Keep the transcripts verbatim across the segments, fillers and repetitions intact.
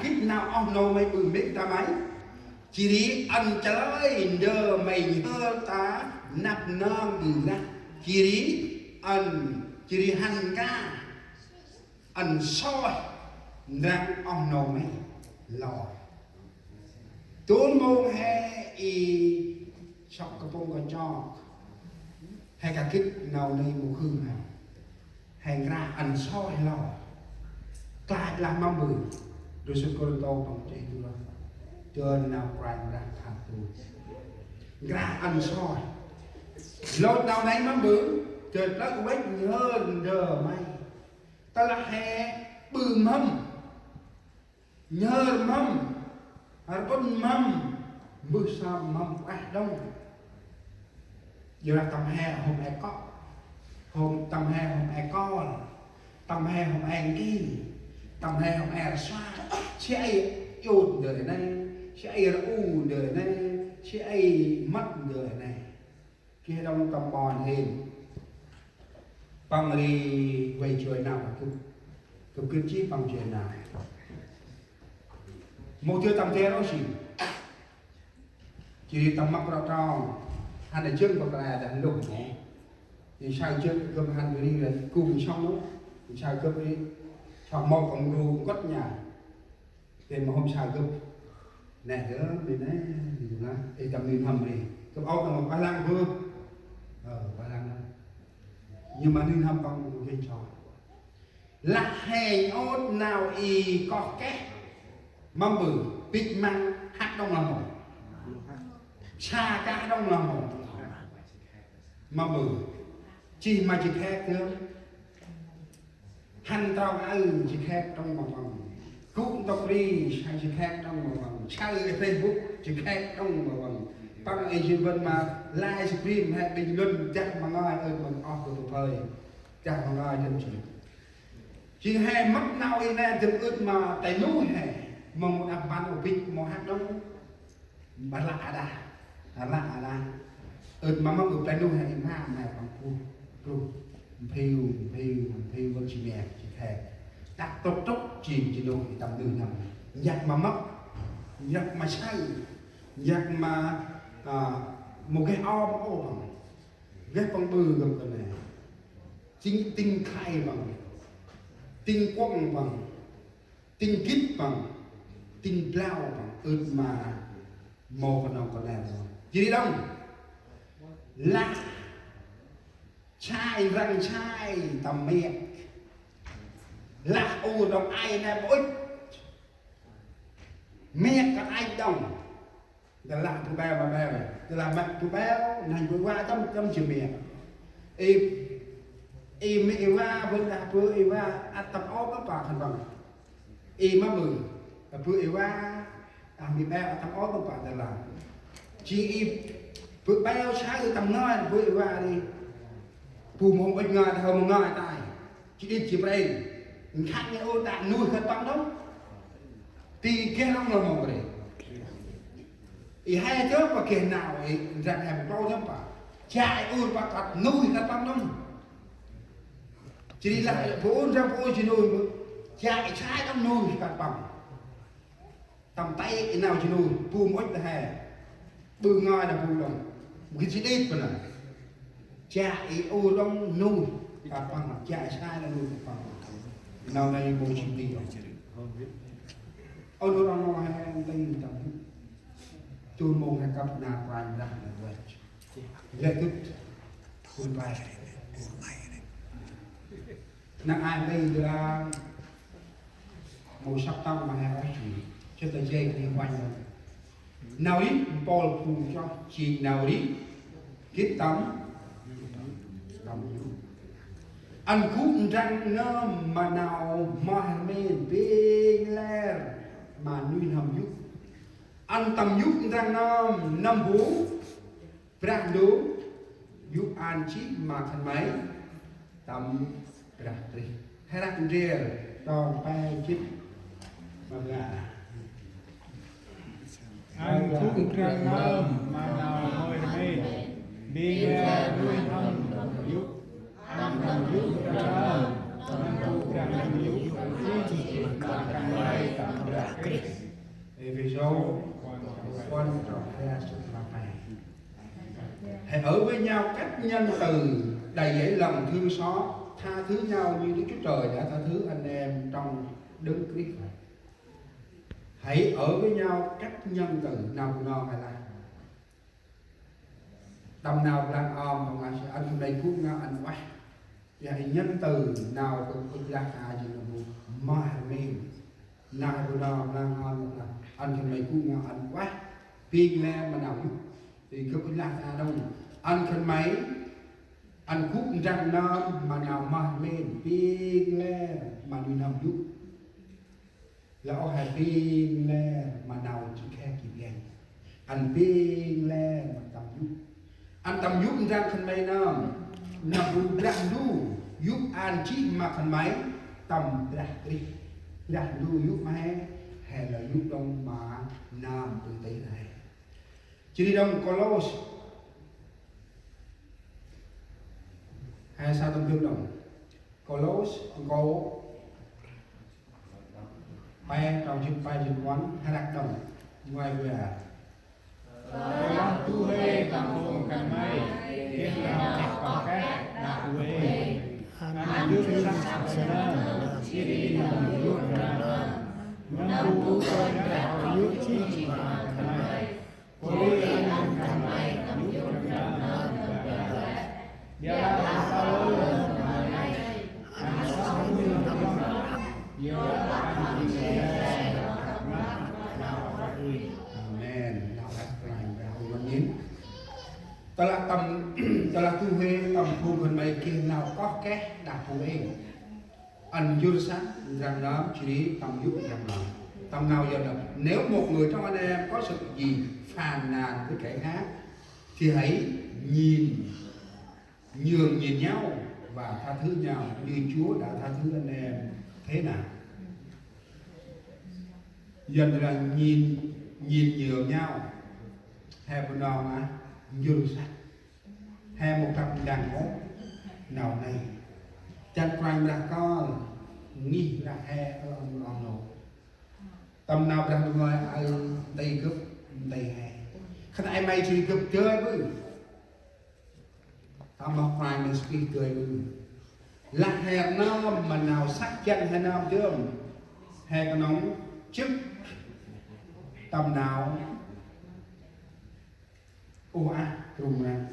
gĭt nau oh nô may ƀư mhĭk ta may. Jêh ri ăn chalơi ndơ may nhhơr ta năp nơm ƀư lah. Jêh ri ăn, jêh ri hăn nkra ăn soi ndrăng oh nô may lor. Dôl mông he i sŏk kapŭng kachok. He ka gĭt nau nây mâu khư he. He nkra ăn soi lor. Klach lah mâm ƀư. Ndrôm sŭt Kôrintô păng jêh du lah. Dơn nau Kôranh Brah khât tu. Nkra ăn soi. Lôch nau nây mâm ƀư. Dơn plơ̆ vêch nhhơr ndơ may. Tơlah he ƀư mhâm. Nhhơr mhâm, rƀŭn mhâm, mbơh sơm mhâm ueh đŏng. Yorlah tâm he hôm e kŏ, hôm tâm he hôm e kol, tâm he hôm e nki, tâm he hôm e rsua. Si ay iôt ndơ i nây, si ay rŭ ndơ i nây, si ay mât ndơ i nây. Geh đŏng tâm ƀon hên. Păng ri vay joi nau gâp. Gâp gĭt jêh păng joi nau. Mâu dơi tâm dê rô si. Jêh ri tâm mâp rŏ trong. Hăn a jâng păng kra dah lŭng nê. Ri saơ jâng gâp hăn ri ri gŭ ri sŏng nô. Ri saơ gâp ri. Sŏng mâu păng ru nkŭt nha. Geh ma hôm saơ gâp. Neh gâp, ri neh, ri neh, ê, tâm nuih n'hâm ri. Gâp ôp tâm Bah Lăng bơh. Ơ, Bah Lăng. Nhưng mà nuih n'hâm păng geh cho. Lah he ôt nau i koh keh. Mâm ƀư, bĭch măng, hăk đŏng lah mâu. Sa kah đŏng lah mâu. Mâm ƀư. Jêh ma jêh khet gơm. Hăn trong aơ jêh khet đŏng ma văng. Gŭ ntŭk ri, say jêh khet đŏng ma văng. Saơ Facebook, jêh khet đŏng ma văng. Păng ê jêh bân ma livestream, he bình luận, dah ma ngơi, ơ, bân oh kơ bơh phơi. Dah ma ngơi, dơm jêh. Jêng he mâp nau i nê dơm ưt ma tay nuih he. Mâu mâu đăp mpăn ôbĭch mâu hăk đŏng. Bah lah a dah. Bah lah a dah. Ưt ma mâp ưt play nuih he i ma nê păng puh. Truh. Mphriu, mphriu, mphriu vât ji mê, ji khe. Dak trôk trôk jêng ji nuih i tâm nuih n'hâm. Yak ma mâp. Yak ma say. Yak ma, a, mâu geh om ô păng. Geh păng ƀư gâp kơt nê. Jêng tĭng khlay păng. Tĭng kuŏng păng. Tĭng gĭt păng, tĭng blao păng, ưt ma mâu knŏng kơt nê. Jêh ri đŏng, lah sai răng sai tâm mêk. Lah ur đŏng ay nê bơ̆ ŭch. Mêk kơt ay đŏng. Dah lah bu beo ma beo. Dah lah ma bu beo, nanh bu wa tâm, tâm jêh mêk. Ê, ê mêk ê wa, bu dah bu ê wa, ăt tâm ôp tâm pa khân păng. Ê ma bu, bu ê wa, ah, mêk beo, ăt tâm ôp tâm pa dah lah. Jêh ê, bu beo saơ tâm ngơi, bu ê wa ri. Bu mâu ŭch ngơi, dah mâu ngơi tay. Jêh đĭt jêh prêng. Nkhăt nê ôh ta nuih kơt păng đŏng. Ti geh đŏng lah mâu prêng. I he dơm pa geh nau, i ndrăng he bu klâu dơm pa. Jă i ur pa kơt nuih kơt păng đŏng. Jêh ri lah bu ur ndrăng bu ur ji nuih. Jă i sai đŏng nuih kơt păng. Tâm tay i nau ji nuih, bu mâu ŭch ta he. Ƀư ngơi dah bu đŏng. Mâu gĭt ji đĭt bơh nê. Jă i ur đŏng nuih kơt păng, jă i sai đŏng nuih kơt păng. Nau nây mâu jêng đĭt đŏng. Ơ, nô rŏng nô he ntĭnh tâm. Chun mông he kăp nar Kôranh Brah nê văch. Lĕ gĭt. Khul pai. Năng ai lây dơm. Mâu săp tâm ma he ôh jêh. Chơ ta jêng ni huanh lăng. Nau ri mpôl phung chroh jêng nau ri gĭt tâm. Tâm yŭ. Ăn gŭ ndrăng nơm ma nau mah rmên bêng lĕr ma nuih n'hâm yŭ. Ăn tâm yŭ ndrăng nơm nâm bu Brah Ndu yŭ ăn jêh ma khân may tâm Brah Krist. He răk ndrel trong pe jê̆t ma Brah. Ăn gŭ ndrăng nơm ma nau mah rmên bêng lĕr nuih n'hâm yŭ. Ăn tâm yŭ ndrăng nơm nâm bu Brah Ndu yŭ ăn jêh ma khân may tâm Brah Krist. Êphêsô, puăn trong pe, jât ma pe. Hãy ở với nhau cách nhân từ, đầy dẫy lòng thương xót, tha thứ nhau như Đức Chúa Trời đã tha thứ anh em trong Đấng Christ. Hãy ở với nhau cách nhân từ, nau bu nơm hê lah. Tâm nau blang om, blang a, ăn khân may gŭ ngao ăn ueh. Ya, nhân từ nau bu ŭch lah a jêng nau bu mah rmên. Nau bu nơm blang om, blang a, ăn khân may gŭ ngao ăn ueh. Bêng lĕ ma nau yô̆. Ti gâp ŭch lah a đŏng. Ăn khân may, ăn gŭ ndrăng nơm ma nau mah rmên. Bêng lĕ ma nau yô̆. Lah ôh hê bêng lĕ ma nau jêng khe ki biănh. Ăn bêng lĕ ma tâm yô̆. Ăn tâm yô̆ ndrăng khân may nơm. Nơm bu Brah Ndu yô̆ ăn jêh ma khân may tâm Brah Krist. Brah Ndu yô̆ ma hê, hê lah yô̆ đŏng ma nơm bu tih hê. Jêh ri đŏng Kôlôs. Hê sa tâm dơm đŏng. Kôlôs, nkô pe trong jê̆t pe jê̆t puăn, hê răk đŏng. Ngoai bar. Tơlah du huê tâm phung khân may geh nau koh keh đah huê, ăn jŭr săk sơnơm, jêh ri nau yô̆ ndrăng nơm. Nơm bu kônh đah yô̆ jêh ma khân may. Amen. Nau ăt Kôranh Brah uănh ngăn. Tơlah tâm, tơlah du huê tâm phung khân may geh nau koh keh đah huê, ăn jŭr săk ndrăng nơm, jêh ri tâm yô̆ ndrăng nơm. Tâm nau yơn nơm. Nếu một người trong anh em có sự gì phàn nàn với kẻ khác, thì hãy nhìn, nhường nhịn nhau và tha thứ nhau như Chúa đã tha thứ anh em. Thế nào? Yơn lah nhìn, nhìn nhường nhau. Hê bu nơm a, jŭr săk. Hê mâu geh ndăng ôh nau nây. Jăn Kôranh Brah kơl ngih Brah hê ơ ơ nô. Tâm nau Brah ngơi ơ nti gâp, nti hê. Khân ay may jêh ri gâp dơi ƀư. Tâm mâp Kôranh Brah Krist dơi ƀư. Lah hê nơm ma nau săk jăn hê nơm dơm. Hê knŏng jêh tâm nau ôh a, rŭng răng.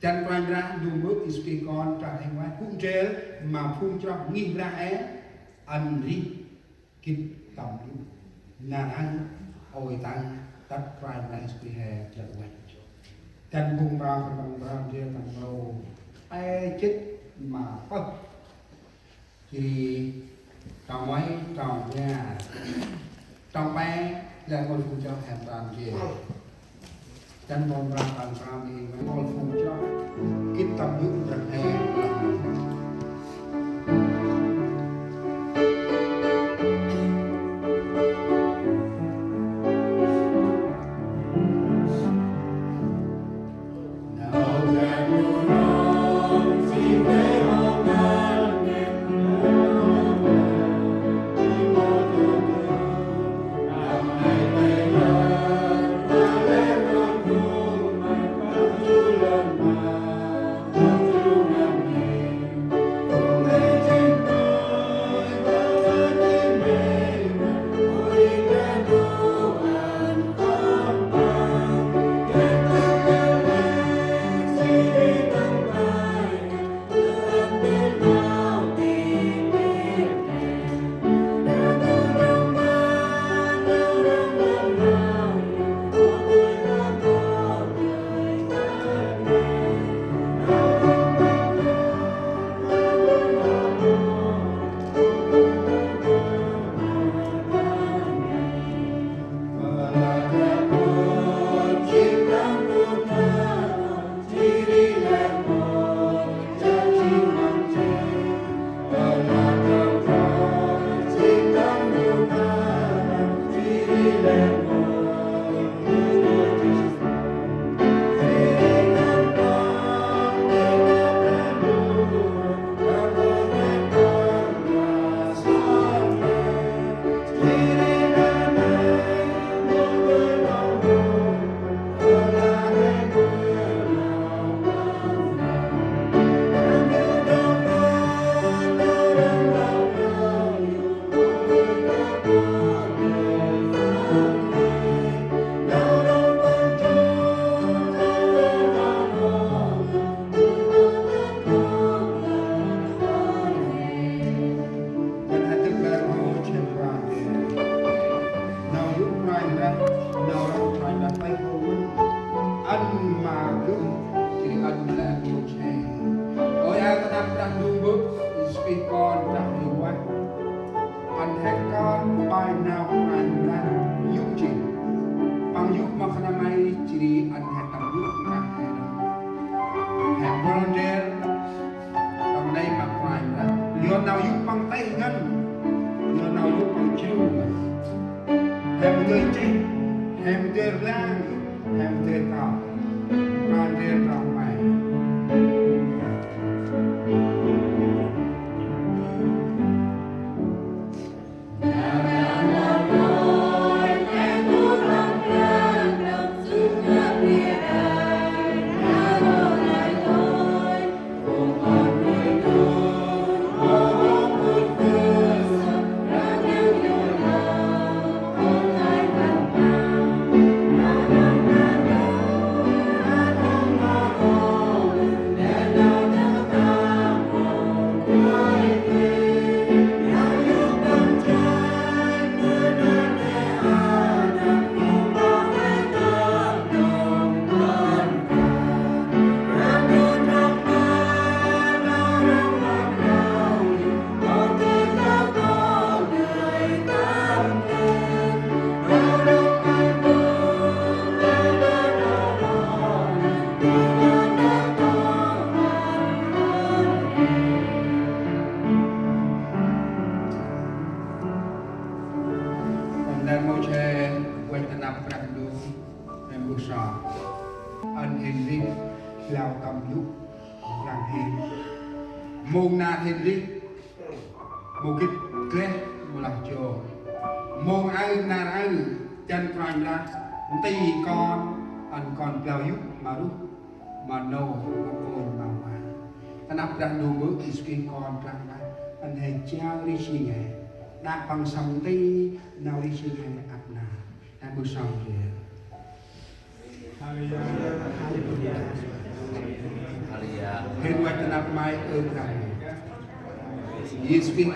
Jăn Kôranh Brah Ndu mơm Yêsu Krist kon trah hêng ueh gŭ ndrel ma phung chroh ngih Brah hê, ăn rêh gĭt tâm yô̆. Nar aơ ôi tăng tât Kôranh Brah Yêsu Krist hê jăk ueh. Jăn phung mra khân păng mra ndrel tâm mrô pe jê̆t ma pơh. Jêh ri trong ngoai, trong bar, trong pe, lĕ rngôch phung chroh hên pran jêh. Jăn ƀon pran păng pran jêh, rngôch phung chroh gĭt tâm yô̆ Brah hê. He mâu dơi nchih, he mâu dơi rlăng, he mâu dơi kŏ. Kŏ ndrel trong May. Nđa Môsê văch ta năp Brah Ndu, nây mbơh sơm. Ăn hên rêh, blau tâm yŭ, răng hên. Mông nar hên rêh, mâu gĭt gleh, mâu lah jŏ. Mông aơ nar aơ, dăn Kôranh Brah nti kon, ăn kon blau yŭ ma ruh, ma nô, ma kônh, ma va. Ta năp Brah Ndu mbơh, Yêsu Krist Kon Brah Ndu, ăn he jao rêh jêng he. Đă păng sŏng nti nau rêh jêng he ăp nar. He mbơh sơm jêh. Hên văch ta năp May ơ Brah Ndu. Yêsu Krist